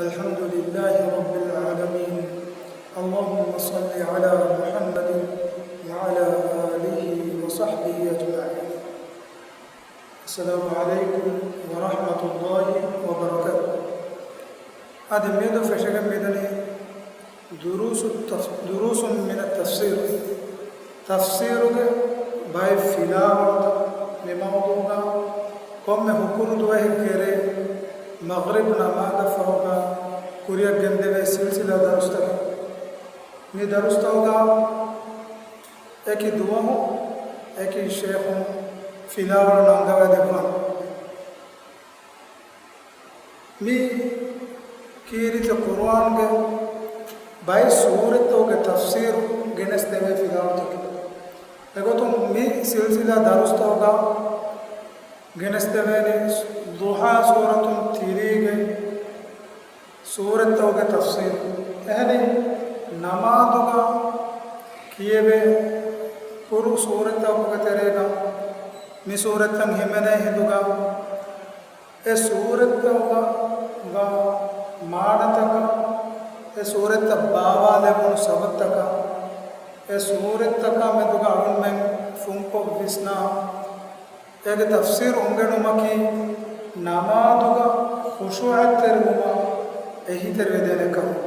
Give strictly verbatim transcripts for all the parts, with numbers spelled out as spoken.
الحمد لله رب العالمين. اللهم صل على محمد وعلى آله وصحبه أجمعين. السلام عليكم ورحمة الله وبركاته. އަދި މިއަދު ފެށިގެން މިދަނީ ދުރޫސު ތަފް-، ދުރޫސުން މިނައް ތަފްސީރު. ތަފްސީރުގެ ބައެއް ފިލާވަޅުތައް. މި މައުޟޫގަ ކޮންމެ ހުކުރު ދުވަހެއްގެ ރޭ މަޣްރިބް ނަމާދަށް ފަހުގަ ކުރިއަށް ގެންދެވޭ ސިލްސިލާ ދަރުސްތަކެއް. މި ދަރުސްތަކުގަ އެކި ދުވަހު އެކި ޝޭޚުން ފިލާވަޅު ނަންގަވައިދެއްވާނެ. މި ކީރިތި ޤުރުއާންގެ ބައެއް ސޫރަތްތަކުގެ ތަފްސީރު ގެނެސްދެވޭ ފިލާވަޅުތަކެއް. އެގޮތުން މި ސިލްސިލާ ދަރުސްތަކުގަ ގެނެސްދެވޭނީ ޟުޙާ ސޫރަތުން ތިރީގެ ސޫރަތްތަކުގެ ތަފްސީރު. އެހެނީ، ނަމާދުގަ ކިޔެވޭ ކުރު ސޫރަތްތަކުގެ ތެރޭގަ މި ސޫރަތްތައް ހިމެނޭ ހިނދުގަ، އެ ސޫރަތްތަކުގަ މާނަތަކަށް، އެ ސޫރަތްތައް ބާވާލެވުނު ސަބަބުތަކަށް، އެ ސޫރަތްތަކާ މެދުގަ އަޅުންމެން ފުންކޮށް ވިސްނާ، އޭގެ ތަފްސީރު އުނގެނުމަކީ ނަމާދުގަ ޚުޝޫޢަތްތެރިވުމަށް އެހީތެރިވެދޭނެ ކަމަށް.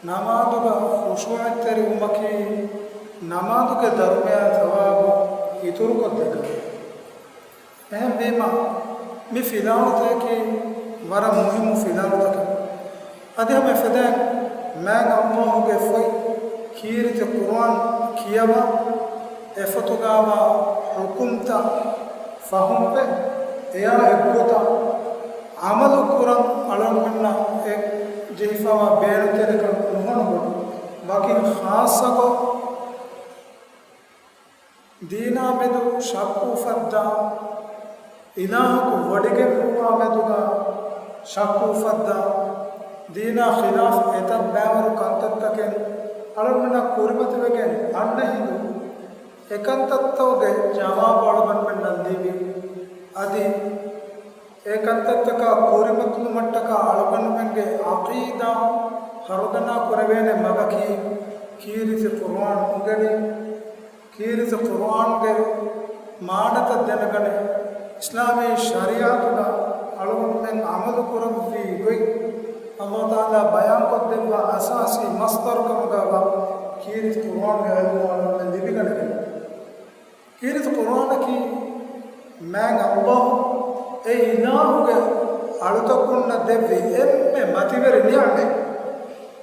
ނަމާދުގަ ޚުޝޫޢަތްތެރިވުމަކީ ނަމާދުގެ ދަރުމަޔާ ޘަވާބު އިތުރުކޮށްދޭ ކަމެއް. އެހެންވީމަ، މި ފިލާވަޅުތަކަކީ ވަރަށް މުހިއްމު ފިލާވަޅުތަކެއް. އަދި ހަމަ އެފަދައިން މާތް ﷲ ގެ ފޮތް ކީރިތި ޤުރުއާން ކިޔަވާ، އެފޮތުގަވާ ޙުކުމްތައް ފަހުމްވެ، އެޔާ އެއްގޮތަށް ޢަމަލު ކުރަން އަޅުގަނޑުމެންނަށް އެ ޖެހިފައިވާ ބޭނުންތެރިކަން ނުހަނު ގޮތުން، ވަކިން ޚާއްޞަކޮށް، ދީނާ މެދު ޝައްކު އުފައްދާ، އިލާހަކު ވޮޑިގެން ނުވާ މެދުގަ ޝައްކު އުފައްދާ، ދީނާ ޚިލާފް އެތައް ބައިވަރު ކަންތައްތަކެއް އަޅުގަނޑުމެންނަށް ކުރިމަތިވެގެން އަންނަ ހިނދު، އެކަންތައްތަކުގެ ޖަވާބު އަޅުގަނޑުމެންނަށް ލިބި، އަދި އެ ކަންތައްތަކާ ކުރިމަތިލުމަށްޓަކާ އަޅުގަނޑުމެންގެ ޢަޤީދާ ހަރުދަނާ ކުރެވޭނެ މަގަކީ ކީރިތި ޤުރުއާން އުނގެނި، ކީރިތި ޤުރުއާންގެ މާނަތައް ދެނެގަނެ، އިސްލާމީ ޝަރީޢަތުގަ އަޅުގަނޑުމެން ޢަމަލު ކުރަންވީ ގޮތް، ﷲ ތަޢާލާ ބަޔާންކޮށްދެއްވާ އަސާސީ މަޞްދަރު ކަމުގަވާ ކީރިތި ޤުރުއާންގެ ޢިލްމު އަޅުގަނޑުމެން ލިބިގަނެގެން. ކީރިތި ޤުރުއާނަކީ މާތް ﷲ އެ އިލާހުގެ އަޅުތަކުންނަށް ދެއްވި އެންމެ މަތިވެރި ނިޢުމަތް.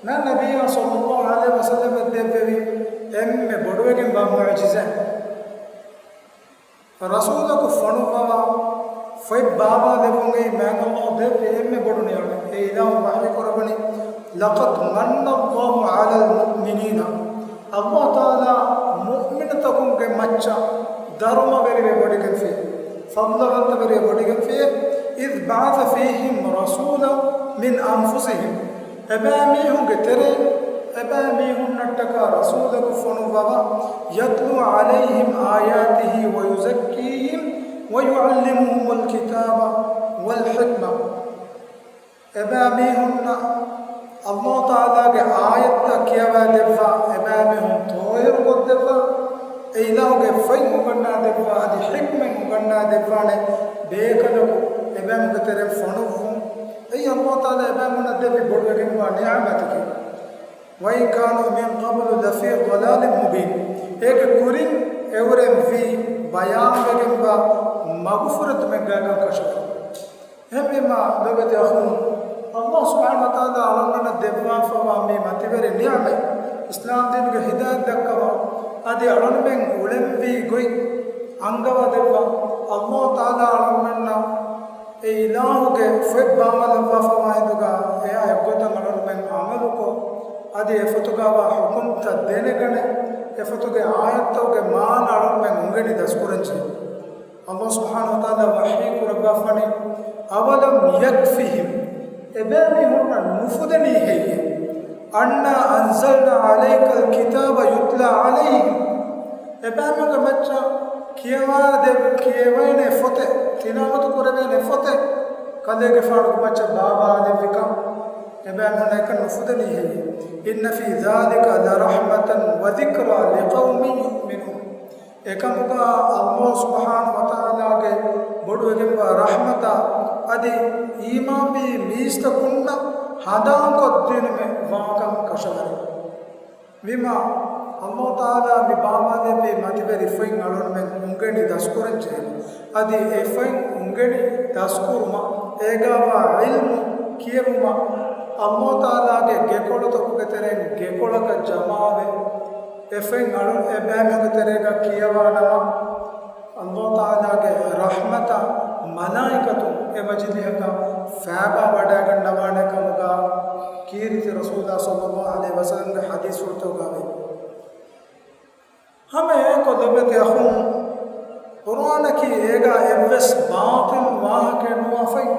މާތް ނަބިއްޔާ ޞައްލައްލާހު ޢަލައިހި ވަސައްލަމަށް ދެއްވެވި އެންމެ ބޮޑުވެގެންވާ މުޢުޖިޒާތް. ރަސޫލަކު ފޮނުއްވަވާ ފޮތް ބާވާލެވުން އެއީ މާތް ﷲ ދެއްވި އެންމެ ބޮޑު ނިޢުމަތް. އެ އިލާހު ވަޙީ ކުރައްވަނީ، لقد من الله على المؤمنين. ﷲ ތަޢާލާ މުއުމިނުތަކުންގެ މައްޗަށް ދަރުމަވެރިވެ ވޮޑިގެންފި، ފަޟްލުވަންތަވެރިވެ ވޮޑިގެންފި، إذ بعث فيهم رسولا من أنفسهم. އެބައިމީހުންގެ ތެރެއިން އެބައިމީހުންނަށްޓަކާ ރަސޫލަކު ފޮނުއްވަވާ، يتلو عليهم آياته ويزكيهم ويعلمهم الكتاب والحكمة. އެބައިމީހުންނަށް ﷲ ތަޢާލާގެ އާޔަތްތައް ކިޔަވައިދެއްވާ، އެބައިމީހުން ޠާހިރުކޮށްދެއްވާ، އެ އިލާހުގެ ފޮތް އުނގަންނާދެއްވާ، އަދި ޙިކްމަތް އުނގަންނާދެއްވާނެ ބޭކަލަކު އެބައިމީހުންގެ ތެރެއިން ފޮނުއްވުން. އެއީ ﷲ ތަޢާލާ އެބައިމީހުންނަށް ދެއްވި ބޮޑުވެގެންވާ ނިޢުމަތަކީ. وإن كانوا من قبل لفي ضلال مبين. އޭގެ ކުރިން އެއުރެން ވީ ބަޔާންވެގެންވާ މަގުފުރެތުމެއްގައިކަން ކަށަވަރު. އެހެންވީމާ، ލޯބިވެތި އަޚުން، ﷲ ސުބްޙާނަހޫ ވަތަޢާލާ އަޅުގަނޑަށް ދެއްވާފަވާ މި މަތިވެރި ނިޢުމަތް، އިސްލާމް ދީނުގެ ހިދާޔަތް ދައްކަވާ، އަދި އަޅުގަނޑުމެން އުޅެންވީ ގޮތް އަންގަވާދެއްވާ، ﷲ ތަޢާލާ އަޅުގަނޑުމެންނަށް އެ އިލާހުގެ ފޮތް ބާވާލައްވާފަވާ ހިނދުގަ، އެއާ އެއްގޮތަށް އަޅުގަނޑުމެން ޢަމަލުކޮށް، އަދި އެފޮތުގަވާ ޙުކުމްތައް ދެނެގަނެ، އެފޮތުގެ އާޔަތްތަކުގެ މާނަ އަޅުގަނޑުމެން އުނގެނި ދަސްކުރަންޖެހޭ. ﷲ ސުބްޙާނަހޫ ވަތަޢާލާ ވަޙީ ކުރައްވާފަނީ، أولم يكفهم، އެބައިމީހުންނަށް ނުފުދެނީ ހެއްޔޭ؟ أنا أنزلنا عليك الكتاب يتلى عليهم. އެބައިމީހުންގެ މައްޗަށް ކިޔަވާދެ-، ކިޔެވޭނެ ފޮތެއް، ތިލާވަތު ކުރެވޭނެ ފޮތެއް ކަލޭގެފާނުގެ މައްޗަށް ބާވާލެއްވިކަން. އެބައިމީހުންނަށް އެކަން ނުފުދެނީ ހެއްޔެވެ؟ إن في ذلك لرحمة وذكرى لقوم يؤمنون. އެކަމުގަ ﷲ ސުބްޙާނަހޫ ވަތަޢާލާގެ ބޮޑުވެގެންވާ ރަޙްމަތާ އަދި އީމާންވީ މީސްތަކުންނަށް ހަނދާންކޮށްދިނުމެއް ވާކަން ކަށަވަރެއް. ވީމާ، ﷲ ތަޢާލާ މި ބާވާލެއްވި މަތިވެރި ފޮތް އަޅުގަނޑުމެން އުނގެނި ދަސްކުރަން ޖެހޭ. އަދި އެ ފޮތް އުނގެނި ދަސްކުރުމަށް، އޭގާވާ ޢިލްމު ކިޔެވުމަށް، ﷲ ތަޢާލާގެ ގެކޮޅުތަކުގެ ތެރެއިން ގެކޮޅަކަށް ޖަމާވެ، އެ ފޮތް އަޅު އެ ބައިމީހުންގެ ތެރޭގަ ކިޔަވާނަމަ، ﷲ ތަޢާލާގެ ރަޙްމަތާ މަލާއިކަތުން އެ މަޖިލީހަކަށް ފައިބާ ވަޑައިގަންނަވާނެ ކަމުގަ ކީރިތި ރަސޫލާ ޞައްލައްލާހު ޢަލައިހި ވަސައްލަމްގެ ޙަދީޘްފުޅުތަކުގައި. ހަމައެކަނި ލޮބުވެތި އަޚުން، ޤުރުއާނަކީ އޭގަ އެއްވެސް ބާޠިލް ވާހަކައެއް ނުވާ ފޮތް.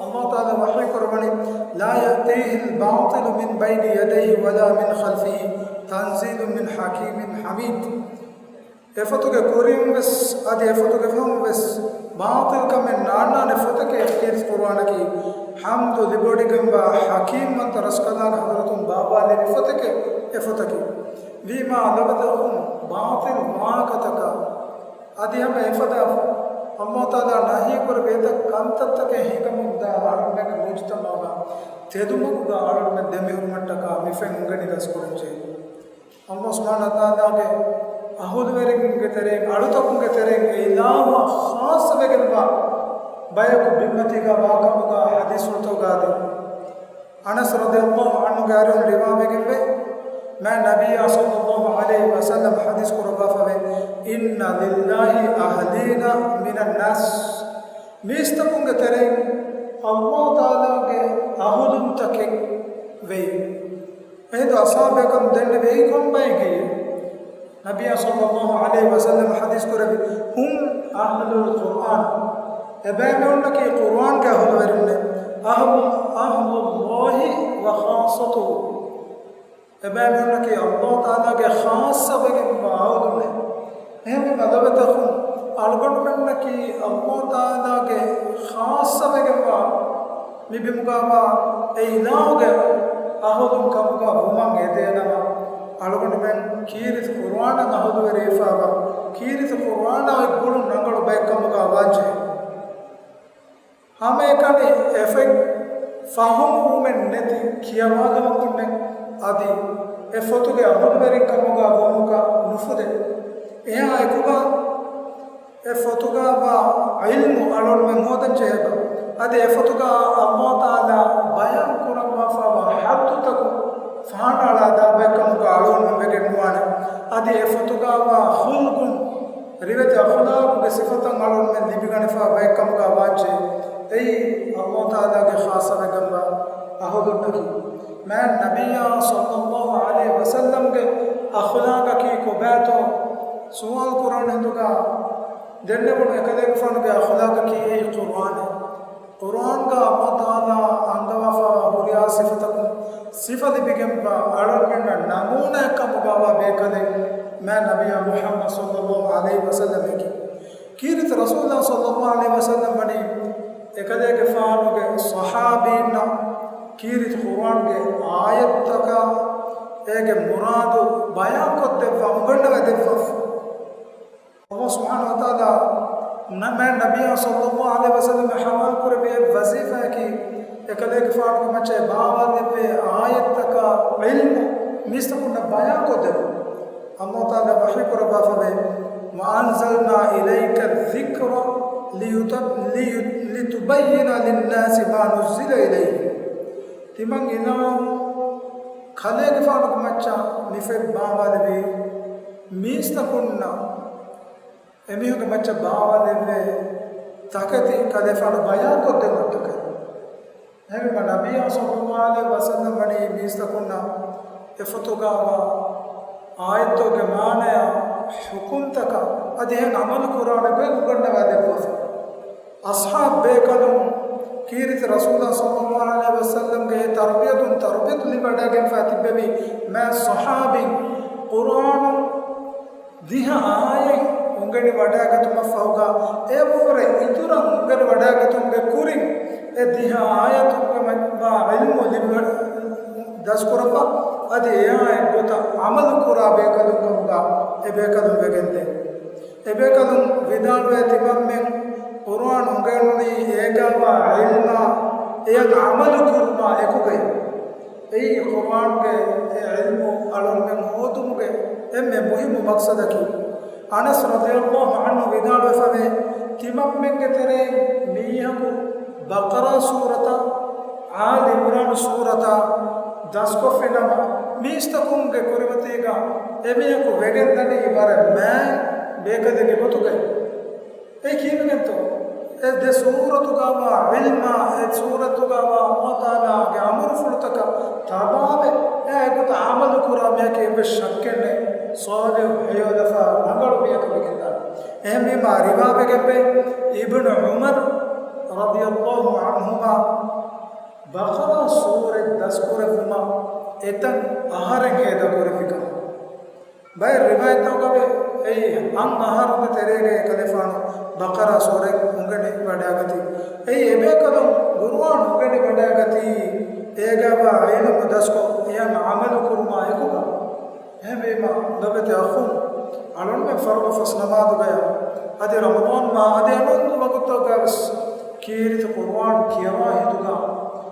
ﷲ ތަޢާލާ ވަޙީ ކުރައްވަނީ، لا يأتيه الباطل من بين يديه ولا من خلفه تنزيل من حكيم حميد. އެފޮތުގެ ކުރިން ވެސް އަދި އެފޮތުގެ ފަހުން ވެސް ބާޠިލްކަމެއް ނާންނާނެ ފޮތެކޭ ކީރިތި ޤުރުއާނަކީ. ޙަމްދު ލިބިވޮޑިގެންވާ ޙަކީމްވަންތަ ރަސްކަލާނގެ ޙަޟްރަތުން ބާވާލެއްވި ފޮތެކޭ އެފޮތަކީ. ވީމާ ލޮބުވެތި އަޚުން، ބާޠިލް ވާހަކަތަކާ އަދި ހަމަ އެފަދަ ﷲ ތަޢާލާ ނަހީކުރެއްވި އެތައް ކަންތައްތަކެއް ހިނގަމުންދާ އަޅުގަނޑުމެންގެ މުޖުތަމަޢުގަ ތެދުމަގުގަ އަޅުގަނޑުމެން ދެމިހުރުމަށްޓަކާ މި ފޮތް އުނގެނި ދަސްކުރަންޖެހޭ. ﷲ ސުބްޙާނަހޫ ވަތަޢާލާގެ އަހުލުވެރިންގެ ތެރެއިން، އަޅުތަކުންގެ ތެރެއިން އެ އިލާހުއަށް ޚާއްޞަވެގެންވާ ބަޔަކު ބިންމަތީގަ ވާކަމުގަ ޙަދީޘްފުޅުތަކުގައި އަނަސް ރަޟިޔަﷲ ޢަންހުގެ އަރިހުން ރިވާވެގެންވޭ، މާތް ނަބިއްޔާ ޞައްލައްލާހު ޢަލައިހި ވަސައްލަމަ ޙަދީޘް ކުރައްވާފަވޭ، إن لله أهلين من الناس. މީސްތަކުންގެ ތެރެއިން ﷲ ތަޢާލާގެ އަހުލުންތަކެއް ވޭ. އެހިނދު އަޞްޙާބުބޭކަލުން ދެންނެވި އެއީ ކޮން ބައެއް ހެއްޔޭ؟ ނަބިއްޔާ ޞައްލައްލާހު ޢަލައިހި ވަސައްލަމަ ޙަދީޘް ކުރެއްވި، هم أهل القرآن. އެބައިމީހުންނަކީ ޤުރުއާންގެ އަހުލުވެރިންނޭ. أهل، أهل الله وخاصته. އެބައިމީހުންނަކީ ﷲ ތަޢާލާގެ ޚާއްޞަވެގެންވާ އަހުލުންނޭ. އެހެންވީމަ ލޮބުވެތި އަޚުން، އަޅުގަނޑުމެންނަކީ ﷲ ތަޢާލާގެ ޚާއްޞަވެގެންވާ މި ބިމުގައިވާ އެ އިލާހުގެ އަހުލުން ކަމުގަ ވުމަށް އެދޭނަމަ، އަޅުގަނޑުމެން ކީރިތި ޤުރުއާނަށް އަހުލުވެރިވެފައިވާ، ކީރިތި ޤުރުއާނާ އޮތް ގުޅުން ރަނގަޅު ބައެއް ކަމުގަ ވާންޖެހޭ. ހަމައެކަނި އެފޮތް ފަހުމުވުމެއް ނެތި ކިޔަވާލުމަކުންނެއް އަދި އެ ފޮތުގެ އަހުލުވެރިން ކަމުގަ ވުމުގަ ނުފުދޭ. އެހާ އެކުގަ އެ ފޮތުގައިވާ ޢިލްމު އަޅުގަނޑުމެން ހޯދަން ޖެހޭބަ. އަދި އެ ފޮތުގަ ﷲ ތަޢާލާ ބަޔާން ކުރައްވާފައިވާ ޙައްދުތަކުން ފަހަނައަޅާ ދާ ބައެއް ކަމުގަ އަޅުގަނޑުމެން ވެގެން ނުވާނެ. އަދި އެ ފޮތުގައިވާ ޚުލްޤުން، ރިވެތި އަޚުލާޤުގެ ސިފަތައް އަޅުގަނޑުމެން ލިބިގަނެފަ ބައެއް ކަމުގަ ވާންޖެހޭ. އެއީ ﷲ ތަޢާލާގެ ޚާއްޞަވެގެންވާ އަހުލުންނަކީ. މާތް ނަބިއްޔާ ޞައްލައްލާހު ޢަލައިހި ވަސައްލަމްގެ އަޚުލާޤަކީ ކޮބާތޯ ސުވާލު ކުރާނެ ހިނދުގަ ދެންނެވުނު އެކަލޭގެފާނުގެ އަޚުލާޤަކީ އެއީ ޤުރުއާނޭ. ޤުރުއާންގަ ﷲ ތަޢާލާ އަންގަވާފައިވާ ހުރިހާ ސިފަތަކުން ސިފަ ލިބިގެންވާ އަޅުގަނޑުމެންނަށް ނަމޫނާއެއް ކަމުގައިވާ ބޭކަލެއް މާތް ނަބިއްޔާ މުޙައްމަދު ޞައްލައްލާހު ޢަލައިހި ވަސައްލަމަކީ. ކީރިތި ރަސޫލާ ޞައްލައްލާހު ޢަލައިހި ވަސައްލަމް ވަނީ އެކަލޭގެފާނުގެ ޞަޙާބީންނަށް ކީރިތި ޤުރުއާންގެ އާޔަތްތަކާ އޭގެ މުރާދު ބަޔާންކޮށްދެއްވާ އުނގަންނަވާ ދެއްވާފަ. ﷲ ސުބްޙާނަހޫ ވަތަޢާލާ ނަ-، މާތް ނަބިއްޔާ ޞައްލައްލާހު ޢަލައިހި ވަސައްލަމަށް ޙަވާލުކުރެއްވި އެއް ވަޒީފާއަކީ، އެކަލޭގެފާނުގެ މައްޗަށް ބާވާލެއްވި އާޔަތްތަކާ ޢިލްމު މީސްތަކުންނަށް ބަޔާންކޮށްދެއްވުން. ﷲ ތަޢާލާ ވަޙީ ކުރައްވާފަވޭ، وأنزلنا إليك الذكر ليت-، لي-، لتبين للناس ما نزل إليهم. ތިމަން އިލާހު ކަލޭގެފާނުގެ މައްޗަށް މި ފޮތް ބާވާލެއްވީ މީސްތަކުންނަށް އެމީހުންގެ މައްޗަށް ބާވާލެއްވޭ ތަކެތި ކަލޭފާނު ބަޔާންކޮށްދެއްވުމަށްޓަކައި. އެހެންވީމަ ނަބިއްޔާ ޞައްލައްލާހު ޢަލައިހި ވަސައްލަމް ވަނީ މީސްތަކުންނަށް އެ ފޮތުގައިވާ އާޔަތުގެ މާނަޔާ ޙުކުމްތަކާ އަދި އެހެން ޢަމަލު ކުރާނެ ގޮތް އުނގަންނަވާ ދެއްވާފަ. އަޞްޙާބު ބޭކަލުން ކީރިތި ރަސޫލާ ޞައްލައްލާހު ޢަލައިހި ވަސައްލަމްގެ އެ ތަރުބިޔަތުން ތަރުބިޔަތު ލިބިވަޑައިގެންފަ ތިއްބެވި މާތް ޞަޙާބީން ޤުރުއާނު ދިހަ އާޔަތް އުނގެނި ވަޑައިގަތުމަށްފަހުގަ، އެއަށްވުރެ އިތުރަށް އުނގެނި ވަޑައިގަތުމުގެ ކުރިން، އެ ދިހަ އާޔަތުގެ މަ-، ވާ ޢިލްމު ލިބި-، ޢަމަލު ކުރާ ބޭކަލުން ކަމުގަ އެ ބޭކަލުން ވެގެންދޭ. އެ ބޭކަލުން ވިދާޅުވޭ ތިމަންމެން ޤުރުއާން އުނގެނުނީ އޭގާވާ ޢިލްމާ އެޔަށް ޢަމަލު ކުރުމާ އެކުގައި. އެއީ ޤުރުއާންގެ އެ ޢިލްމު އަޅުންމެން ހޯދުމުގެ އެންމެ މުހިއްމު މަޤްޞަދަކީ. އަނަސް ރަޟިޔަﷲ ޢަންހު ވިދާޅުވެފަވޭ، ތިމަންމެންގެ ތެރެއިން މީހަކު ބަޤަރާ ސޫރަތާ، އާލި ޢިމްރާނު ސޫރަތާ ދަސްކޮށްފިނަމަ، މީސްތަކުންގެ ކުރިމަތީގަ އެމީހަކު ވެގެންދަނީ ވަރަށް މާތް ބޭކަލެއްގެ ގޮތުގައި. އެ ކީއްވެގެންތޯ؟ އެ ދެ ސޫރަތުގަވާ ޢިލްމާ، އެ ސޫރަތުގަވާ ﷲ ތަޢާލާގެ އަމުރުފުޅުތަކަށް ތަބާވެ، އެ އެގޮތަށް ޢަމަލު ކުރާ މީހަކަށް އެއްވެސް ޝައްކެއް ނެތް. ޞާލިޙު ހެޔޮލަފާ ރަނގަޅު މީހަކު ވެގެންދާނެ. އެހެންވީމާ ރިވާވެގެންވޭ، އިބްނު ޢުމަރު ރަޟިޔަﷲ ޢަންހުމާ ބަޤަރާ ސޫރަތް ދަސްކުރެއްވުމަށް އެތަން އަހަރެއް ހޭދަ ކުރެއްވިކަމަށް. ބައެއް ރިވާޔަތްތަކުގަވޭ، އެއީ އަށް އަހަރުގެ ތެރޭގައި އެކަލޭފާނު ބަޤަރާ ސޫރަތް އުނގެނި ވަޑައިގަތީ. އެއީ އެބޭކަލުން ޤުރުއާން އުނގެނި ވަޑައިގަތީ، އޭގަވާ ޢިލްމު ދަސްކޮށް އެޔަށް ޢަމަލު ކުރުމާ އެކުގަ. އެހެންވީމާ، ލޮބުވެތި އަޚުން، އަޅުންމެން ފަރުޟު ފަސް ނަމާދުގަޔަށް އަދި ރަމަޟާން މާ އަދި އަންނަ ވަގުތުތަކުގަވެސް ކީރިތި ޤުރުއާން ކިޔަވާ ހިނދުގަ،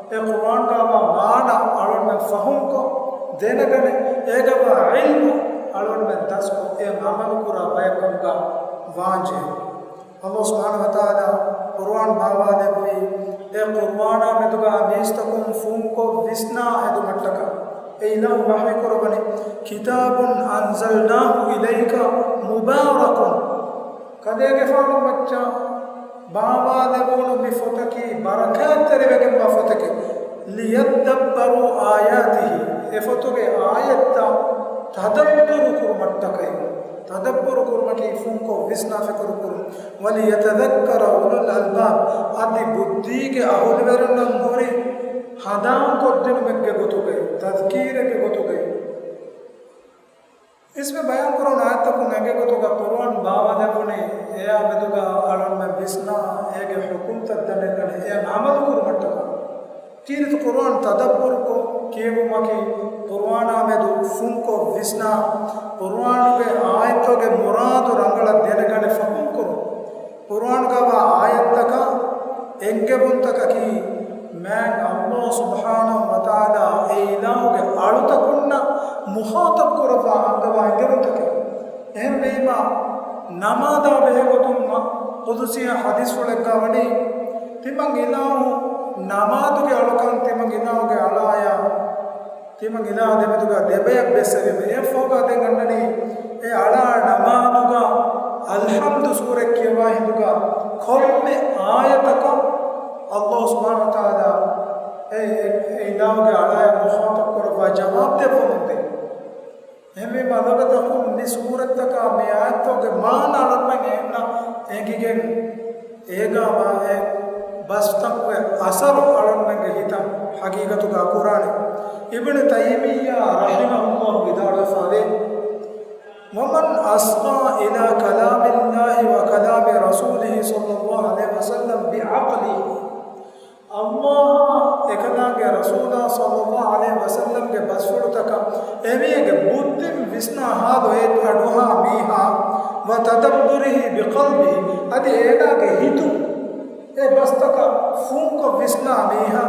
އެ ޤުރުއާންގަވާ މާނަ އަޅުންމެން ފަހުމްކޮށް ދެނެގަނެ، އޭގަވާ ޢިލްމު އަޅުންމެން ދަސްކޮށް އެ ޢަމަލު ކުރާ ބައެއް ކަމުގަ ވާންޖެހޭ. ﷲ ސުބްޙާނަހޫ ވަތަޢާލާ ޤުރުއާން ބާވާލެއްވީ، އެ ޤުރުއާނާ މެދުގަ މީސްތަކުން ފުންކޮށް ވިސްނާ ހެދުމަށްޓަކާ. އެ އިލާހު ވަޙީ ކުރައްވަނީ، كتاب أنزلناه إليك مبارك. ކަލޭގެފާނު މައްޗަށް ބާވާލެވުނު މި ފޮތަކީ ބަރަކާތްތެރިވެގެންވާ ފޮތެކޭ. ليدبروا آياته. އެ ފޮތުގެ އާޔަތްތައް ތަދައްބުރު ކުރުމަށްޓަކައި. ތަދައްބުރު ކުރުމަކީ ފުންކޮށް ވިސްނާ ފިކުރު ކުރުން. وليتذكر أولو الألباب. އަދި ބުއްދީގެ އަހުލުވެރިންނަށް ހުރި ހަނދާންކޮށްދިނުމެއްގެ ގޮތުގައި، ތަޛްކީރެއްގެ ގޮތުގައި. އިސްވެ ބަޔާންކުރުނު އާޔަތްތަކުން އެނގޭ ގޮތުގަ ޤުރުއާން ބާވާލެވުނީ، އެއާ މެދުގަ އަޅުންމެން ވިސްނާ، އޭގެ ޙުކުމްތައް ދަނެގަނެ، އެޔަށް ޢަމަލު ކުރުމަށްޓަކާ. ކީރިތި ޤުރުއާން ތަދައްބުރުކޮށް ކިޔެވުމަކީ، ޤުރުއާނާ މެދު ފުންކޮށް ވިސްނާ، ޤުރުއާނުގެ އާޔަތުގެ މުރާދު ރަނގަޅަށް ދެނެގަނެ ފަހުމްކުރުން. ޤުރުއާނުގަވާ އާޔަތްތަކާ އެންގެވުންތަކަކީ، މާތް ﷲ ސުބްޙާނަހޫ ވަތަޢާލާ އެ އިލާހުގެ އަޅުތަކުންނަށް މުޚާޠަބް ކުރައްވާ އަންގަވާ އެންގެވުންތަކެއް. އެހެންވީމާ، ނަމާދާ ބެހޭގޮތުން ޤުދުސީ ޙަދީޘްފުޅެއްގަ ވަނީ، ތިމަން އިލާހު ނަމާދުގެ އަޅުކަން ތިމަން އިލާހުގެ އަޅާޔާ ތިމަން އިލާހު ދެމެދުގަ ދެބަޔަށް ބެއްސެވީމަ. އެއަށްފަހުގަ ދެން އަންނަނީ އެ އަޅާ ނަމާދުގަ އަލްޙަމްދު ސޫރަތް ކިޔަވާ ހިނދުގަ ކޮންމެ އާޔަތަކަށް ﷲ ސުބްޙާނަހޫ ވަތަޢާލާ އެ، އެ، އެ އިލާހުގެ އަޅާޔާ މުޚާޠަބް ކުރައްވާ ޖަވާބު ދެއްވަމުންދޭ. އެހެންވީމަ ލޮބުވެތި އަޚުން، މި ސޫރަތްތަކާ މި އާޔަތުގެ މާނަ އަޅަމެން އެންނަ އެނގިގެން އޭގާ ވާ އެ ބަސްތަކުގެ އަސަރު އަޅަމެންގެ ހިތަށް ހަގީގަތުގަ ކުރާނެ. އިބްނު ތައިމިއްޔާ ރަޙިމަހުﷲ ވިދާޅުވެފަވޭ، ومن أصغى إلى كلام الله وكلام رسوله صلى الله عليه وسلم بعقله. ﷲ އާ އެކަލާނގެ ރަސޫލާ ޞައްލަﷲ ޢަލައިހި ވަސައްލަމްގެ ބަސްފުޅުތަކަށް އެމީހެއްގެ ބުއްދިން ވިސްނާ ހާލު އެ އަޑުއަހާ މީހާ، وتدبره بقلبه، އަދި އޭނާގެ ހިތުން އެ ބަސްތަކަށް ފުންކޮށް ވިސްނާ މީހާ،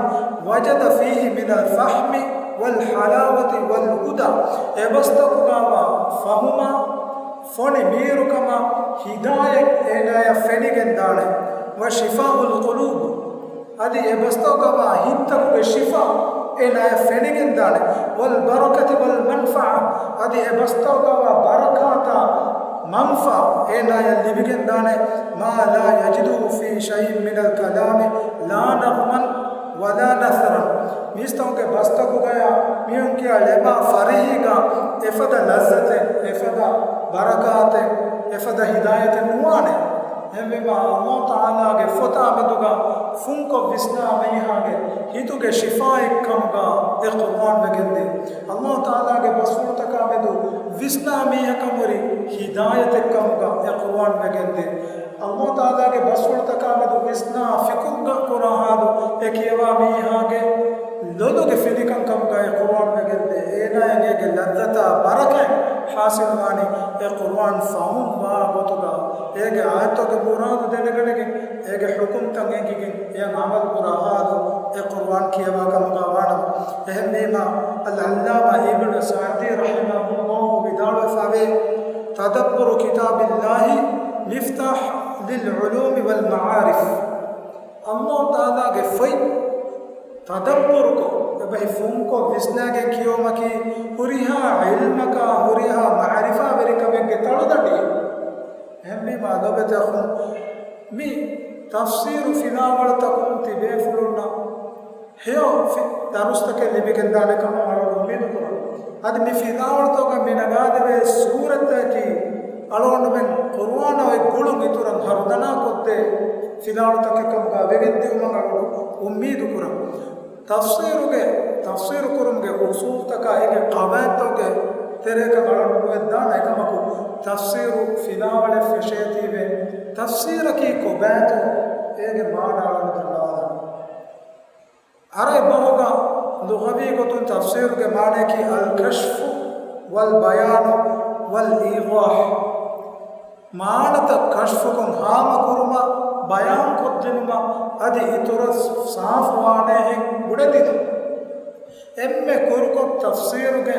وجد فيه من الفهم والحلاوة والهدى، އެ ބަސްތަކުގަވާ ފަހުމާ، ފޮނި މީރުކަމާ، ހިދާޔަތް އޭނާޔަށް ފެނިގެން ދާނެ، وشفاء القلوب، އަދި އެ ބަސްތަކުގަވާ ހިތްތަކުގެ ޝިފާ އޭނާޔަށް ފެނިގެންދާނެ، والبركة والمنفعة، އަދި އެ ބަސްތަކުގަވާ ބަރަކާތާ މަންފާ އޭނާޔަށް ލިބިގެންދާނެ، ما لا يجده في شيء من الكلام لا نظما ولا نثرا. މީސްތަކުގެ ބަސްތަކުގަޔާ މީހުން ކިޔާ ޅެބާ ފަރިހީގަ އެފަދަ ލައްޒަތެއް، އެފަދަ ބަރަކާތެއް، އެފަދަ ހިދާޔަތެއް ނުވާނެ. އެހެންވީމާ، ﷲ ތަޢާލާގެ ފޮތާ މެދުގަ ފުންކޮށް ވިސްނާ މީހާގެ ހިތުގެ ޝިފާއެއްކަމުގަ އެ ޤުރުއާން ވެގެންދޭ. ﷲ ތަޢާލާގެ ބަސްފުޅުތަކާ މެދު ވިސްނާ މީހަކަށް ހުރި ހިދާޔަތެއްކަމުގަ އެ ޤުރުއާން ވެގެންދޭ. ﷲ ތަޢާލާގެ ބަސްފުޅުތަކާ މެދު ވިސްނާ ފިކުރު ކުރާ ހާލު އެ ކިޔަވާ މީހާގެ ލޮލުގެ ފިނިކަންކަމުގަ އެ ޤުރުއާން ވެގެންދޭ. އޭގެ ލައްޒަތާ ބަރަކަތް ޙާޞިލުވާނީ އެ ޤުރުއާން ފަހުމްވާ ގޮތުގަ، އޭގެ އާޔަތުގެ މުރާދު ދެނެގަނެގެން، އޭގެ ޙުކުމްތައް އެނގިގެން، އެޔަށް ޢަމަލު ކުރާ ޙާލު އެ ޤުރުއާން ކިޔަވާ ކަމުގަ ވާނަމަ. އެހެންވީމާ، އަލްޢައްލާމާ އިބްނު ސަޢްދީ ރަޙިމަހުﷲ ވިދާޅުވެފަވޭ، تدبر كتاب الله مفتاح للعلوم والمعارف. ﷲ ތަޢާލާގެ ފޮތް ތަދައްބުރުކޮށް، އެބަހި ފުންކޮށް ވިސްނާގެން ކިޔެވުމަކީ ހުރިހާ ޢިލްމަކާ، ހުރިހާ މަޢުރިފާވެރިކަމެއްގެ ތަޅުދަނޑި. އެހެންވީމާ ލޯބިވެތި އަޚުން، މި ތަފްސީރު ފިލާވަޅުތަކުން ތިބޭފުޅުންނަށް ހެޔޮ ފި-، ދަރުސްތަކެއް ލިބިގެންދާނެ ކަމަށް އަޅުގަނޑު އުއްމީދު ކުރަން. އަދި މި ފިލާވަޅުތަކުގަ މި ނަގާދެވޭ ސޫރަތަކީ އަޅުގަނޑުމެން ޤުރުއާނާ އޮތް ގުޅުން އިތުރަށް ހަރުދަނާކޮށްދޭ ފިލާވަޅުތަކެއް ކަމުގަ ވެގެންދިއުމަށް އަޅުގަނޑު އުއްމީދު ކުރަން. ތަފްސީރުގެ، ތަފްސީރު ކުރުމުގެ އުޞޫލުތަކާ އޭގެ ޤަވާޢިދުތަކުގެ ތެރޭގަ އަޅުގަނޑު ނުވެއްދާނެ އެކަމަކު، ތަފްސީރު ފިލާވަޅެއް ފެށޭތީވެ، ތަފްސީރަކީ ކޮބާތޯ އޭގެ މާނަ އަޅުގަނޑު ދަންނަވާލަން. ޢަރަބި ބަހުގަ ލުޣަވީ ގޮތުން ތަފްސީރުގެ މާނަޔަކީ الكشف والبيان والإيضاح. މާނަތައް ކަޝްފުކޮށް ހާމަކުރުމަށް، ބަޔާންކޮށްދިނުމަށް، އަދި އިތުރަށް ސާފުވާނޭހެން ބުނެދިނުން. އެންމެ ކުރުކޮށް ތަފްސީރުގެ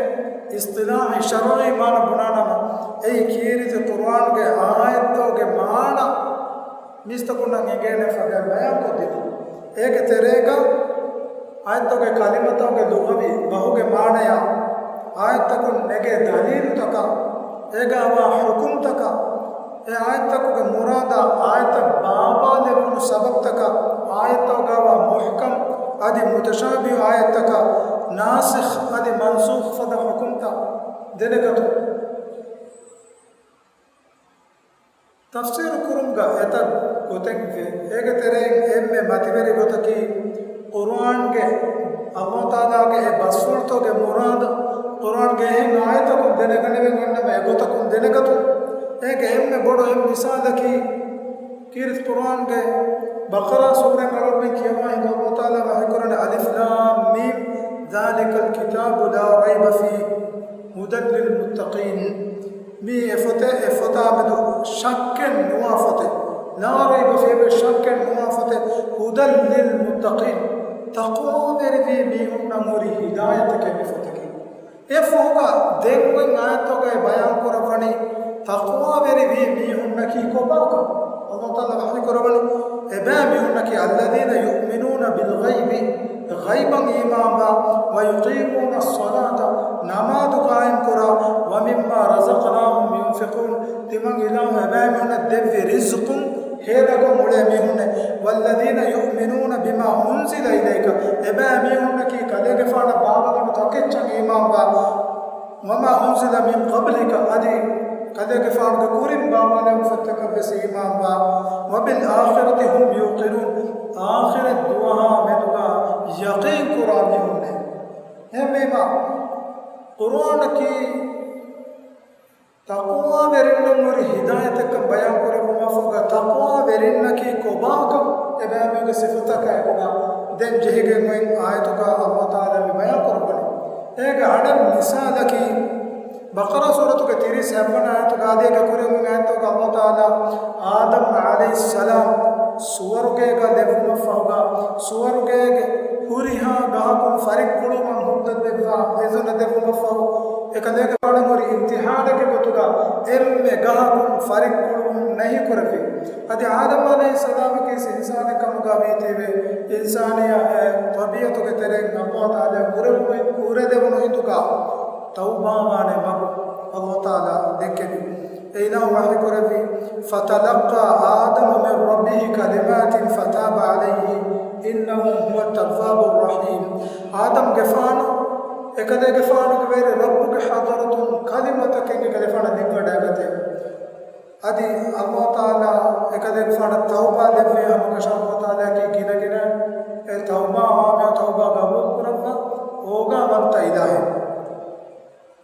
އިޞްޠިލާޙީ ޝަރުޢީ މާނަ ބުނާނަމަ، އެއީ ކީރިތި ޤުރުއާނުގެ އާޔަތްތަކުގެ މާނަ މީސްތަކުންނަށް އެނގޭނެ ފަދައިން ބަޔާންކޮށްދިނުން. އޭގެ ތެރޭގަ އާޔަތްތަކުގެ ކަލިމަތަކުގެ ލުޣަވީ ބަހުގެ މާނަޔާ، އާޔަތްތަކުން ނެގޭ ދަލީލުތަކާ، އޭގަ ވާ ޙުކުމްތަކާ، އެ އާޔަތްތަކުގެ މުރާދާ، އާޔަތަށް ބާވާލެވުނު ސަބަބްތަކާ، އާޔަތްތަކުގަ ވާ މުޙްކަމް އަދި މުތަޝާބިހު އާޔަތްތަކާ، ނާސިޚް އަދި މަންސޫޚް ފަދަ ޙުކުމްތައް ދެނެގަތުން. ތަފްސީރު ކުރުމުގަ އެތައް ގޮތެއްވޭ. އޭގެ ތެރެއިން އެންމެ މަތިވެރި ގޮތަކީ، ޤުރުއާންގެ ﷲ ތަޢާލާގެ އެ ބަސްފުޅުތަކުގެ މުރާދު، ޤުރުއާންގެ އެހެން އާޔަތަކުން ދެނެގަނެވެން އޮންނަމަ އެގޮތަކުން ދެނެގަތުން. އޭގެ އެންމެ ބޮޑު އެއް މިސާލަކީ، ކީރިތި ޤުރުއާންގެ ބަޤަރާ ސޫރައިން އަޅުގަނޑުމެން ކިޔަވާ ހިނދު ﷲ ތަޢާލާ ވަޙީކުރަނީ، އަލިފް ލާމް މީމް، ذَٰلِكَ الْكِتَابُ لَا رَيْبَ فِيهِ هُدًى لِّلْمُتَّقِينَ. މީ އެ ފޮތެއް، އެ ފޮތާމެދު ޝައްކެއް ނުވާ ފޮތެއް. لا ريب فيه، ޝައްކެއް ނުވާ ފޮތެއް. هُدًى لِّلْمُتَّقِينَ. ތަޤްވާވެރިވި މީހުންނަށް ހުރި ހިދާޔަތެކޭ މި ފޮތަކީ. އެ ފޮހުގަ ދެން އޮތް އާޔަތުގައި ބަޔާން ކުރައްވަނީ، ތަޤްވާވެރިވި މީހުންނަކީ ކޮބާކަން؟ ﷲ ތަޢާލާ ވަޙީ ކުރައްވަނީ، އެބައިމީހުންނަކީ، الَّذِينَ يُؤْمِنُونَ بِالْغَيْبِ، ޣައިބަށް އީމާންވާ، وَيُقِيمُونَ الصَّلَاةَ، ނަމާދު ޤާއިމްކުރާ، وَمِمَّا رَزَقْنَاهُمْ يُنْفِقُونَ، ތިމަން އިލާހު އެބައިމީހުންނަށް ދެއްވި ރިޒްޤުން ހޭދަކޮށް އުޅޭ މީހުންނޭ. وَالَّذِينَ يُؤْمِنُونَ بِمَا أُنْزِلَ إِلَيْكَ، އެބައިމީހުންނަކީ ކަލޭގެފާނަށް ބާވާލެވުނު ތަކެއްޗަށް އީމާންވާ، وَمَا أُنْزِلَ مِنْ قَبْلِكَ، އަދި ކަލޭގެފާނުގެ ކުރިން ބާވާލެވުނު ފޮތްތަކަށް ވެސް އީމާންވާ، وَبِالْآخِرَةِ هُمْ يُوقِنُونَ، އާޚިރަތް ދުވަހާ މެދުގަ ޔަޤީން ކުރާ މީހުންނޭ. އެހެންވީމާ، ޤުރުއާނަކީ ތަޤްވާވެރިންނަށް ހުރި ހިދާޔަތެއްކަން ބަޔާން ކުރެއްވުމަށްފަހުގަ، ތަޤްވާވެރިންނަކީ ކޮބާކަން އެބައިމީހުންގެ ސިފަތަކާއެކުގަ ދެން ޖެހިގެން އޮތް އާޔަތުގަ ﷲ ތަޢާލާ މި ބަޔާން ކުރައްވަނީ. އޭގެ އަނެއް މިސާލަކީ، ބަޤަރާ ސޫރަތުގެ ތިރީސް ހަތްވަނަ އާޔަތުގަ އަދި އޭގެ ކުރިން އޮތް އާޔަތުގަ ﷲ ތަޢާލާ އާދަމް ޢަލައިހިއްސަލާމް ސުވަރުގޭގަ ލެއްވުމަށްފަހުގަ، ސުވަރުގޭގެ ހުރިހާ ގަހަކުން ފަރިއްކުޅުވުމަށް ހުއްދަ ދެއްވާ، އިޒުނަ ދެއްވުމަށްފަހު، އެކަލޭގެފާނަށް ހުރި އިމްތިޙާނެއްގެ ގޮތުގަ އެންމެ ގަހަކުން ފަރިއްކުޅުވުން ނަހީ ކުރެއްވި. އަދި އާދަމް ޢަލައިހިއްސަލާމަކީ އިންސާނެއް ކަމުގަ ވީތީވެ، އިންސާނީ އެ ޠަބީޢަތުގެ ތެރެއިން ﷲ ތަޢާލާ އުރެވުމެއް ކުރެދެވުނު ހިނދުގަ ތައުބާވާނެ މަގު ﷲ ތަޢާލާ ދެއްކެވި. އެ އިލާހު ވަޙީ ކުރެއްވި، فَتَلَقَّىٰ آدَمُ مِن رَّبِّهِ كَلِمَاتٍ فَتَابَ عَلَيْهِ إِنَّهُ هُوَ التَّوَّابُ الرَّحِيمُ. އާދަމްގެފާނު އެކަލޭގެފާނުގެ ވެރި ރައްބުގެ ޙަޟްރަތުން ކަލިމަތަކެއް އެކަލޭގެފާނަށް ލިބިވަޑައިގަތޭ. އަދި ﷲ ތަޢާލާ އެކަލޭގެފާނަށް ތައުބާ ލެއްވި ހަމަކަށަވަރު ﷲ ތަޢާލާއަކީ ގިނަގިނަ އެ ތައުބާ ވާމެ ތައުބާ ގަބޫލު ކުރައްވާ އޯގާވަންތަ އިލާހެއް.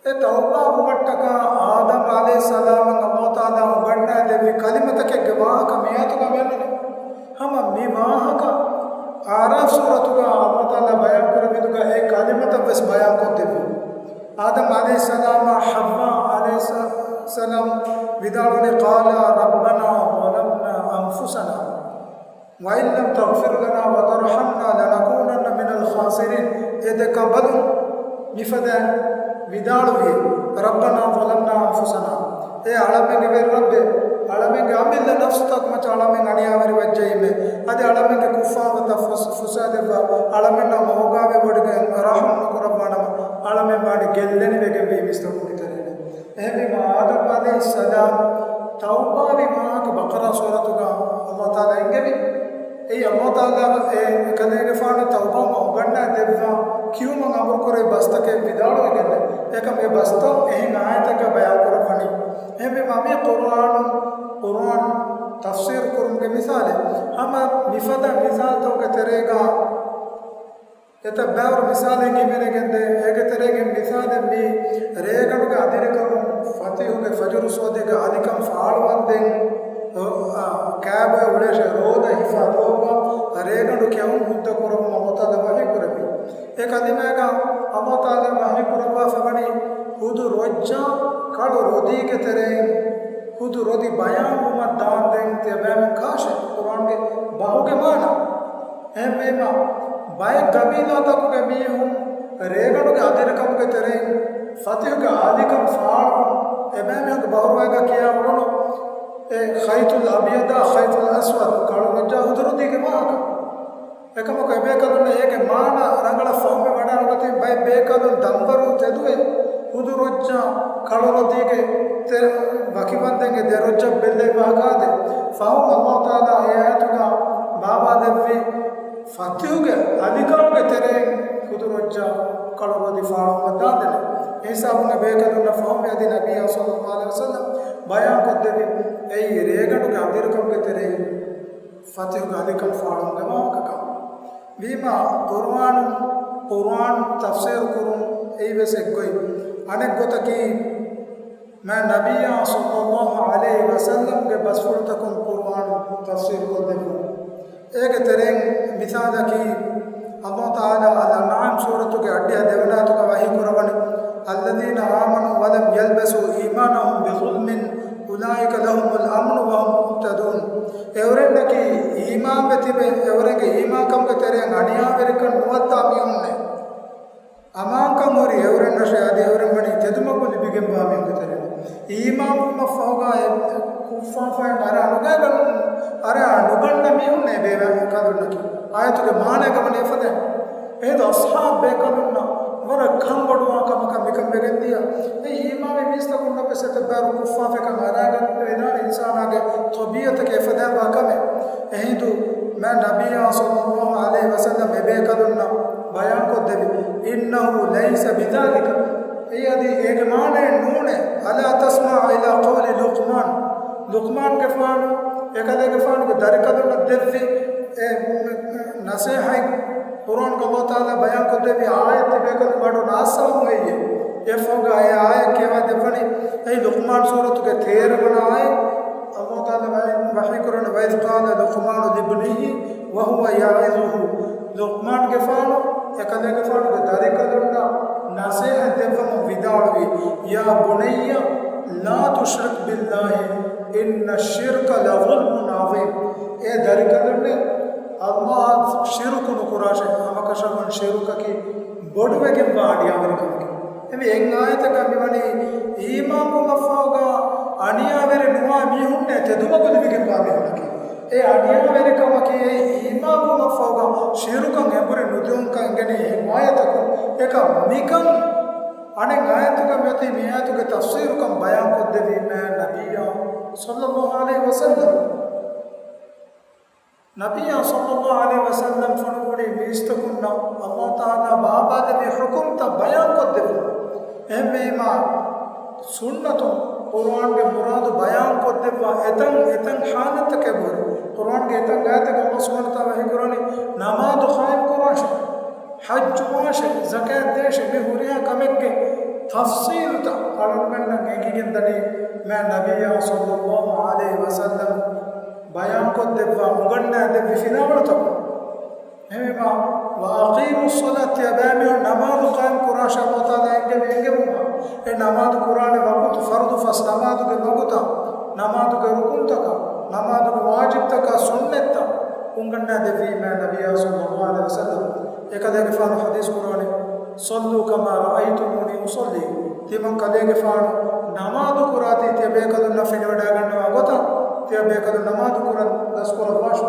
އެ ތައުބާ ވުމަށްޓަކާ އާދަމް ޢަލައިހިއްސަލާމަށް ﷲ ތަޢާލާ އުނގަންނައިދެއްވި ކަލިމަތަކެއްގެ ވާހަކަ މިއާތުގަ މިއަންނަނީ. ހަމަ މި ވާހަކަ އަޢްރާފް ސޫރަތުގަ ﷲ ތަޢާލާ ބަޔާންކުރެއްވި ހިނދުގަ އެ ކަލިމަތައް ވެސް ބަޔާންކޮށްދެއްވި. އާދަމް ޢަލައިހިއްސަލާމާ ޙައްވާ ޢަލައިހައްސަލާމް ވިދާޅުވަނީ، قَالَا رَبَّنَا ظَلَمْنَا أَنْفُسَنَا وَإِنْ لَمْ تَغْفِرْ لَنَا وَتَرْحَمْنَا لَنَكُونَنَّ مِنَ الْخَاسِرِينَ. އެ ދެކަނބަލުން މިފަދަ ވިދާޅުވި، رَبَّنَا ظَلَمْنَا أَنْفُسَنَا. އޭ އަޅަމެންގެ ވެރި ރައްބޭ، އަޅަމެންގެ އަމިއްލަ ނަފްސުތަކު މައްޗަށް އަޅަމެން އަނިޔާވެރި ވައްޖައީމޭ. އަދި އަޅަމެންގެ ކުށްފާފަތައް ފުސް-، ފުސާދެއްވާ، އަޅަމެންނާ މަހުގާވެ ވޮޑިގެން ރަޙުމް ނުކުރައްވާނަމަ، އަޅަމެން ވާނީ ގެއްލެނިވެގެން ވީ މީސްތަކުންގެ ތެރޭގަ. އެހެންވީމަ އާދަމް ޢަލައިހިއްސަލާމް ތައުބާވި ވާހަކަ ބަޤަރާ ސޫރަތުގަ ﷲ ތަޢާލާ އެންގެވި. އެއީ ﷲ ތަޢާލާ އެކަލޭގެފާނު ތައުބާވުމަށް އުނގަންނަ ދެއްވާ ކިޔުމަށް އަމުރުކުރެއްވި ބަސްތަކެއް ވިދާޅުވެގެން. އެކަމް އެ ބަސްތައް އެހެން އާޔަތެއްގަ ބަޔާންކުރައްވަނީ. އެހެންވީމަ މި ޤުރުއާނުން، ޤުރުއާން ތަފްސީރު ކުރުމުގެ މިސާލެއް ހަމަ މިފަދަ މިސާލުތަކުގެ ތެރޭގަ އެތައް ބައިވަރު މިސާލެއް ހިމެނެގެންދޭ. އޭގެ ތެރޭގެ މިސާލެއް މި ރޭގަނޑުގެ އަދިރިކަމުން ފަތިހުގެ ފަޖުރު ސޯދީގެ އަލިކަން ފާޅުވަންދެން ކާބޮއެ އުޅޭށޭ ރޯދަ ހިފާ ދުވަހުގަ ރޭގަނޑު ކެއުން ހުއްދަ ކުރަމުން ﷲ ތަޢާލާ ވަޙީ ކުރެއްވި. އެ ކަލިމާގަ ﷲ ތަޢާލާ ވަޙީ ކުރައްވާފަ ވަނީ ހުދު ރޮއްޖާ ކަޅު ރޮދީގެ ތެރެއިން ހުދު ރޮދި ބަޔާންވުމަށް ދާންދެން ތިޔަބައިމީހުން ކާށޭ ޤުރުއާންގެ ބަހުގެ މާނަ. އެހެންވީމަ، ބައެއް ގަބީލާތަކުގެ މީހުން ރޭގަނޑުގެ އަދިރިކަމުގެ ތެރެއިން ފަތިހުގެ އަލިކަން ފާޅުވުން، އެބައިމީހުންގެ ބަހުރުވައިގަ ކިޔާ އުޅުނު އެ ޚައިޠުލް އަބްޔަޟާ، ޚައިޠުލް އަސްވަދު، ކަޅު ރޮއްޖާ ހުދު ރޮދީގެ ވާހަކަ. އެކަމަކު އެބޭކަލުންނަށް އޭގެ މާނަ ރަނގަޅަށް ފަހުމެއް ވަޑައިނުގަތީ، ބައެއް ބޭކަލުން ދަންވަރު ތެދުވެ ހުދު ރޮއްޖާ ކަޅު ރޮދީގެ ތެ-، ވަކިވަންދެންގެ ދެ ރޮއްޖަށް ބެއްލެވި ވާހަކަ އާދޭ. ފަހުން ﷲ ތަޢާލާ އެ އާޔަތުގަ ބާވާލެއްވި ފަތިހުގެ އަލިކަންގެ ތެރެއިން ހުދު ރޮއްޖާ ކަޅު ރޮދި ފާޅުވުމަށް ދާންދެނެވި. އެހިސާބުން އެބޭކަލުންނަށް ފަހުމެ އަދި ނަބިއްޔާ ޞައްލައްލާހު ޢަލައިހި ވަސައްލަމް ބަޔާންކޮށްދެއްވި އެއީ ރޭގަނޑުގެ އަދިރިކަމުގެ ތެރެއިން ފަތިހުގެ އަލިކަން ފާޅުވުމުގެ ވާހަކަކަން. ވީމާ، ޤުރުއާނު، ޤުރުއާން ތަފްސީރު ކުރުން އެއީވެސް އެއްގޮތް. އަނެއްގޮތަކީ، މާތް ނަބިއްޔާ ޞައްލައްލާހު ޢަލައިހި ވަސައްލަމްގެ ބަސްފުޅުތަކުން ޤުރުއާން ތަފްސީރު ކޮށްދެއްވުން. އޭގެ ތެރެއިން މިސާލަކީ، ﷲ ތަޢާލާ އަލް އަންޢާމް ސޫރަތުގެ އަށްޑިހަ ދެވަނަ އާޔަތުގަ ވަޙީ ކުރައްވަނީ، الذين آمنوا ولم يلبسوا إيمانهم بظلم أولئك لهم الأمن وهم مهتدون. އެއުރެންނަކީ އީމާންވެ ތިބެ، އެއުރެންގެ އީމާންކަމުގެ ތެރެއިން އަނިޔާވެރިކަން ނުވައްދާ މީހުންނޭ. އަމާންކަން ހުރި އެއުރެންނަށޭ، އަދި އެއުރެން ވަނީ ތެދުމަގު ލިބިގެންވާ މީހުންގެ ތެރެއިން. އީމާންވުމަށްފަހުގަ އެ ކުށްފާފައިން އަރާ ނުގަންނަ، އަރާ ނުގަންނަ މީހުންނޭ ބޭކަލުންނަކީ. އާޔަތުގެ މާނައިގަ ވަނީ އެފަދައިން. އެހިނދު އަޞްޙާބް ބޭކަލުންނަށް ވަރަށް ކަންބޮޑުވާ ކަމަކަށް މިކަން ވެގެންދިޔަ. އެ އީމާންވި މީސްތަކުންނަށްވެސް އެތައް ބައިވަރު ކުށްފާފައިން އަރާގަންނަވާނެ އިންސާނާގެ ޠަބީޢަތަކީ އެފަދައިންވާ ކަމެއް. އެހިނދު މާތް ނަބިއްޔާ ޞައްލައްލާހު ޢަލައިހި ވަސައްލަމް އެބޭކަލުންނަށް ބަޔާންކޮށްދެއްވި، إنه ليس بذلك. އެއީ އަދި އޭގެ މާނައެއް ނޫނޭ. ألا تسمع إلى قول لقمان. ލުޤްމާންގެފާނު އެކަލޭގެފާނުގެ ދަރިކަލުންނަށް ދެއްވި އެ ނަޞޭޙަތް ޤުރުއާންގަ ﷲ ތަޢާލާ ބަޔާންކޮށްދެއްވި އާޔަތް ތިބޭކަލުން ބަޑު ނާއްސަވަމު ހެއްޔޭ؟ އެފަހުގަ އެ އާޔަތް ކިޔަވާ ދެއްވަނީ އެއީ ލުޤްމާން ސޫރަތުގެ ތޭރަ ވަނަ އާޔަތް. ﷲ ތަޢާލާ ވަޙީ ކުރަނީ، وإذ قال لقمان لابنه وهو يعظه. ލުޤްމާންގެފާނު އެކަލޭގެފާނުގެ ދަރިކަލުންނަށް ނަޞޭޙަތް ދެއްވަމުން ވިދާޅުވީ، يا بني لا تشرك بالله إن الشرك لظلم عظيم. އޭ ދަރިކަލުންނޭ، ﷲ އަށް ޝިރުކު ނުކުރާށޭ، ހަމަކަށަވަރުން ޝިރުކަކީ ބޮޑުވެގެންވާ އަނިޔާވެރިކަމެކޭ. އެމީ އެއް އާޔަތަކަށް މިވަނީ އީމާންވުމަށްފަހުގަ އަނިޔާވެރި ނުވާ މީހުންނޭ ތެދުމަގު ލިބިގެންވާ މީހުންނަކީ. އެ އަނިޔާވެރިކަމަކީ އެއީ އީމާންވުމަށްފަހުގަ ޝިރުކަށް އެނބުރި ނުދިއުންކަން އެނގެނީ އެއް އާޔަތަކުން. އެކަމް މިކަން އަނެއް އާޔަތުގަ މިއޮތީ މި އާޔަތުގެ ތަފްސީރުކަން ބަޔާންކޮށްދެއްވީ މާތް ނަބިއްޔާ ޞައްލައްލާހު ޢަލައިހި ވަސައްލަމް. ނަބިއްޔާ ޞައްލައްލާހު ޢަލައިހި ވަސައްލަމް ފޮނުއްވުނީ މީސްތަކުންނަށް ﷲ ތަޢާލާ ބާވާލެއްވި ޙުކުމްތައް ބަޔާންކޮށްދެއްވުން. އެހެންވީމާ، ސުންނަތުން ޤުރުއާންގެ މުރާދު ބަޔާންކޮށްދެއްވާ އެތަން އެތަން ޙާލަތްތަކެއް ބުރި. ޤުރުއާންގެ އެތަން އާޔަތެއްގަ ﷲ ސުބްޙާނަހޫ ވަތަޢާލާ ވަޙީކުރަނީ، ނަމާދު ޤާއިމްކުރާށޭ، ޙައްޖުވާށޭ، ޒަކާތް ދޭށޭ، މި ހުރިހާ ކަމެއްގެ ތަފްޞީލުތައް އަޅުގަނޑުމެންނަށް އެނގިގެންދަނީ މާތް ނަބިއްޔާ ޞައްލައްލާހު ޢަލައިހި ވަސައްލަމް ބަޔާންކޮށްދެއްވާ އުނގަންނައިދެއްވި ފިލާވަޅުތަކުން. އެހެންވީމާ، وأقيموا الصلاة، ތިޔަބައިމީހުން ނަމާދު ޤާއިމްކުރާށޭ، ﷲ ތަޢާލާ އެންގެވި އެންގެވުން. ރުކުންތަކާ، ނަމާދުގެ ވާޖިބްތަކާ ސުންނަތްތައް އުނގަންނާދެއްވީމާ ނަބިއްޔާ ޞައްލައްލާހު ޢަލައިހި ވަސައްލަމް. އެކަލޭގެފާނު ޙަދީޘް ކުރާނެ، "صلوا كما رأيتموني أصلي." ތިމަން ކަލޭގެފާނު ނަމާދު ކުރާތީ ތިޔަބޭކަލުންނަށް ފެނިވަޑައިގަންނަވާ ގޮތަށް ތިޔަބޭކަލުން ނަމާދު ކުރަން ދަސްކުރައްވާށި.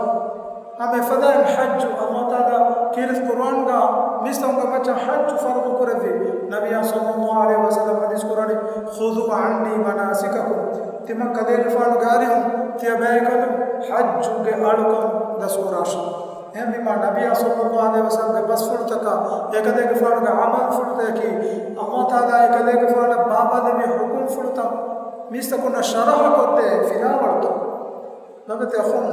ހަމަ އެފަދައިން ޙައްޖު، އަލްލާހު ތަޢާލާ ކީރިތި ޤުރުއާންގަ މީސްތަކުންގެ މައްޗަށް ޙައްޖު ފަރުޟު ކުރެއްވި. ނަބިއްޔާ ޞައްލައްލާހު ޢަލައިހި ވަސައްލަމް ޙަދީޘް ކުރާނީ، "خذوا عني مناسككم." ތިމަން ކަލޭގެފާނުގެ އަރިހުން ތިޔަބައިކަލުން ޙައްޖުގެ އަޅުކަން ދަސްކުރާށި. އެހެންވީމާ، ނަބިއްޔާ ޞައްލައްލާހު ޢަލައިހި ވަސައްލަމްގެ ބަސްފުޅުތަކާ އެކަލޭގެފާނުގެ ޢަމަލުފުޅުތަކަކީ، އަލްލާހު ތަޢާލާ އެކަލޭގެފާނަށް ބާއްވާލެއްވި ޙުކުމްފުޅުތައް މީސްތަކުންނަށް ޝަރަޙަކޮށްދޭ ފިލާވަޅުތައް. ލޮބުވެތި އަޚުން،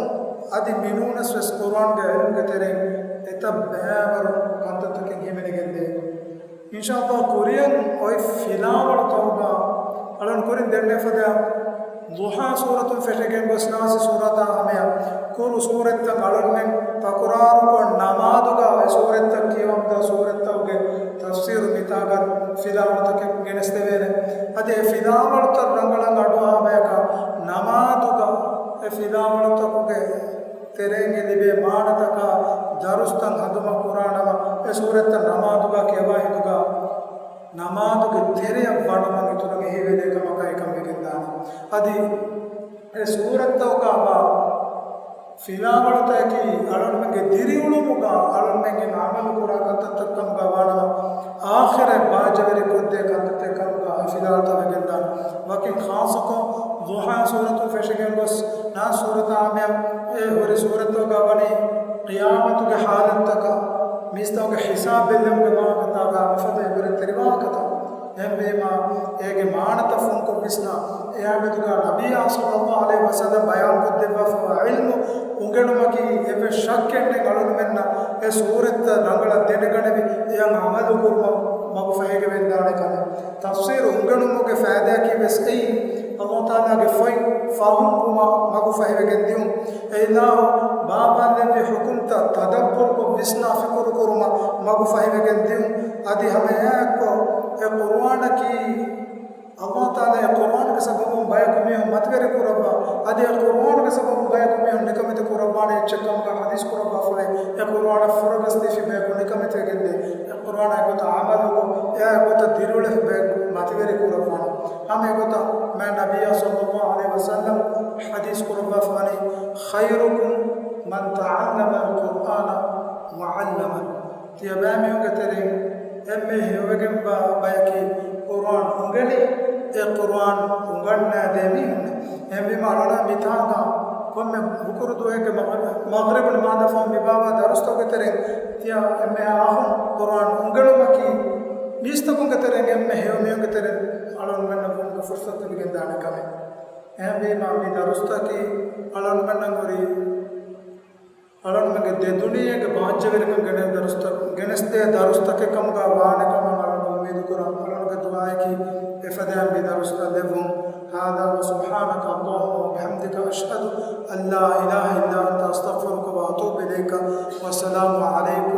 އަދި މިނޫނަސްވެސް ޤުރުއާންގެ ޢިލްމުގެ ތެރެއިން އެތައް ބައިވަރު ކަންތައްތަކެއް ހިމެނިގެންދޭ. އިންޝާﷲ، ކުރިއަށް އޮތް ފިލާވަޅުތަކުގަ އަޅަން ކުރިން ދެންނެވި ފަދަ ޟުޙާ ސޫރަތުން ފެށިގެން ގޮސް ނާސް ސޫރަތާ ހަމަޔަށް ކުރު ސޫރަތްތައް އަޅަންމެން ތަކުރާރުކޮށް ނަމާދުގަ އެ ސޫރަތްތައް ކިޔަވަމުންދާ ސޫރަތްތަކުގެ ތަފްސީރު މިތާގަ ފިލާވަޅުތަކެއް ގެނެސްދެވޭނެ. އަދި އެ ފިލާވަޅުތައް ރަނގަޅަށް އަޑުއަހާ ބަޔަކަށް ނަމާދުގަ އެ ފިލާވަޅުތަކުގެ ތެރެއިން ލިބޭ މާނަތަކާ ދަރުސްތައް ހަނދުމަ ކުރާނަމަ، އެ ސޫރަތްތައް ނަމާދުގަ ކިޔަވާ ހިނދުގަ، ނަމާދުގެ ތެރެއަށް ވަނުމަށް އިތުރަށް އެހީވެލޭ ކަމަކަށް އެކަން ވެގެންދާނެ. އަދި އެ ސޫރަތްތަކުގަ ވާ ފިލާވަޅުތަކަކީ އަޅަންމެންގެ ދިރިއުޅުމުގަ އަޅަންމެންގެ އަމަލު ކުރާ ކަންތައްތައް ކަމުގަ ވާނަމަ، އާޚިރަތް ބާއްޖަވެރި ކޮށްދޭ ކަންތައްތައް ކަމުގަ އެ ފިލާވަޅުތައް ވެގެންދާނެ. ވަކިން ޚާއްޞަކޮށް، ޟުޙާ ސޫރަތުން ފެށިގެން ގޮސް، ނާސް ސޫރަތާ ހަމަޔަށް އެ ހުރި ސޫރަތްތަކުގަ ވަނީ ޤިޔާމަތުގެ ޙާލަތްތަކާ، މީސްތަކުގެ ޙިސާބް ބެއްލެވުމުގެ ވާހަކަތަކާ މިފަދަ އެނބުރި ތެރިވާހަކަތައް. އެހެންވީމާ، އޭގެ މާނަތައް ފުންކޮށް ވިސްނާ، އެއާމެދުގަ ނަބިއްޔާ ޞައްލައްލާހު ޢަލައިހި ވަސައްލަމް ބަޔާންކޮށްދެއްވާފައިވާ ޢިލްމު އުނގެނުމަކީ އެއްވެސް ޝައްކެއް ނެތް އަޅުންމެންނަށް އެ ސޫރަތްތައް ރަނގަޅަށް ދެނެގަނެވި، އެއަށް ޢަމަލު ކުރުމަށް މަގު ފަހިވެގެންދާނެ ކަމެއް. ތަފްސީރު އުނގެނުމުގެ ފައިދާއަކީ ވެސް އެއީ، އަލްލާހު ތަޢާލާގެ ފޮތް ފަހުމް ވުމަށް މަގު ފަހިވެގެން ދިއުން. އެ އިލާހު ބާއްވާލެއްވި ޙުކުމްތައް ތަދައްބުރުކޮށް ވިސްނާ ފިކުރު ކުރުމަށް މަގު ފަހިވެގެން ދިއުން. އަދި ހަމަ އެއާއެއްކޮށް އެ ޤުރުއާނަކީ އަލްލާހު ތަޢާލާ އެ ޤުރުއާނުގެ ސަބަބުން ބަޔަކު މީހުން މަތިވެރި ކުރައްވާ، އަދި އެ ޤުރުއާނުގެ ސަބަބުން ބަޔަކު މީހުން ނިކަމެތި ކުރައްވާނެ އެއްޗެއް ކަމުގަ ޙަދީޘް ކުރައްވާފައި، އެ ޤުރުއާނަށް ފުރަގަސްދީފި ބަޔަކު ނިކަމެތިވެގެންދޭ. އެ ޤުރުއާނާ އެގޮތަށް ޢަމަލުކޮށް، އެއާ އެގޮތަށް ދިރިއުޅެފި ބަޔަކު މަތިވެރި ކުރައްވާނެ. ހަމަ އެގޮތަށް މާތް ނަބިއްޔާ ޞައްލައްލާހު ޢަލައިހި ވަސައްލަމް ޙަދީޘް ކުރައްވާފަވަނީ، "خيركم من تعلم القرآن وعلمه." ތިޔަބައިމީހުންގެ ތެރެއިން އެންމެ ހެޔޮވެގެންވާ ބަޔަކީ ޤުރުއާން އުނގެނި، އެ ޤުރުއާން އުނގަންނައިދޭ މީހުން. އެހެންވީމާ އަޅުނާ މިތާގަ ކޮންމެ ހުކުރު ދުވަހެއްގެ މަޣްރި-، މަޣްރިބު ނިމާދަފަހުން މި ބާއްވާ ދަރުސްތަކުގެ ތެރެއިން ތިޔަ އެންމެހާ އަޚުން ޤުރުއާން އުނގެނުމަކީ މީސްތަކުންގެ ތެރެއިން އެންމެ ހެޔޮ މީހުންގެ ތެރެއިން އަޅުންމެންނަށް ވުމުގެ ފުރުޞަތު ލިބިގެންދާނެ ކަމެއް. އެހެންވީމާ މި ދަރުސްތަކީ އަޅުންމެންނަށް ހުރީ އަޅުންމެންގެ ދެ ދުނިޔޭގެ ބާއްޖަވެރިކަން ގެނެސް ދަރުސްތައް، ގެނެސްދޭ ދަރުސްތަކެއް ކަމުގަ ވާނެ ކަމަށް އަޅުން އުއްމީދު ކުރަން. އަޅުންގެ ދުޢާއަކީ އެފަދައިން މި ދަރުސްތައް ލެއްވުން. هذا وسبحانك اللهم وبحمدك أشهد أن لا إله إلا أنت أستغفرك وأتوب إليك. والسلام عليكم.